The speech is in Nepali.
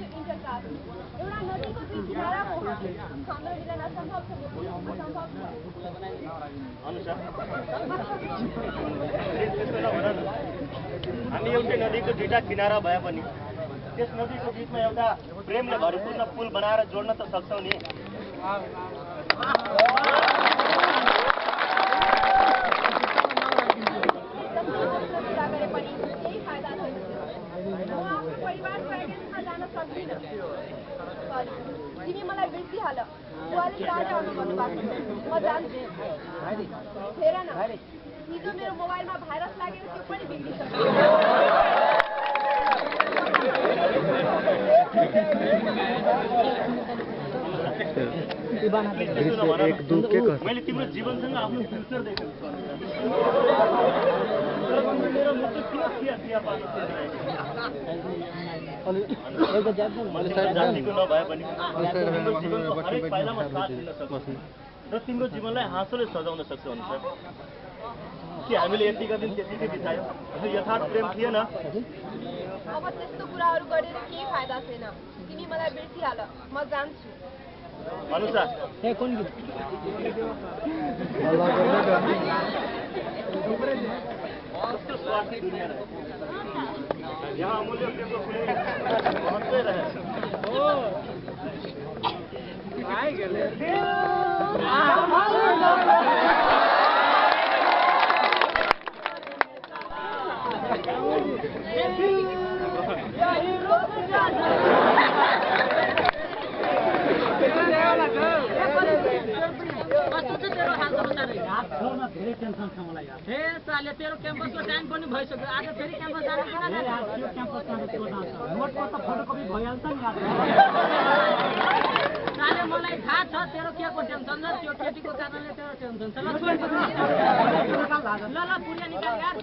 त्यो इन्टरकास्ट एउटा नदीको दुई किनाराको हाम्रो मिलन असम्भव छ असम्भव छ हामी एउटै नदीको दुईटा किनारा भए पनि त्यस नदीको बीचमा एउटा प्रेमले भरिपूर्ण पुल बनाएर जोड्न त सक्छौं नि। तिमी मलाई बिर्सिहाल बुवाले टाढा आउनु भन्नुभएको म जान्छु। हेर न हिजो मेरो मोबाइलमा भाइरस लागेर त्यो पनि बिग्रिसक्यो। मैले तिम्रो जीवनसँग आफ्नो फ्युचर देखेको जातिको नभए पनि तिम्रो जीवनको हरेक पाइलामा साथ दिन सक्छु र तिम्रो जीवनलाई हाँसोले सजाउन सक्छु अनुसार कि हामीले यतिका दिन त्यतिकै बितायो त्यो यथार्थ प्रेम थिएन। अब त्यस्तो कुराहरू गरेर केही फाइदा छैन। तिमी मलाई बिर्सिहाल म जान्छु। अनुसार यहाँ अमूल्य प्रेमको कुनै महत्त्वै रहेछ। धेरै टेन्सन छ मलाई यार। हे साले तेरो क्याम्पसको टाइम पनि भइसक्यो। आज फेरि क्याम्पस जानु पर्छ। यो क्याम्पस जानु के जान्छ? नोटको त फोटोकपी भइहाल्छ नि यार। साले मलाई थाहा छ तेरो केको टेन्सन छ। त्यो केटीको कारणले तेरो टेन्सन छ। ल छोड ल पुरिया निकाल यार।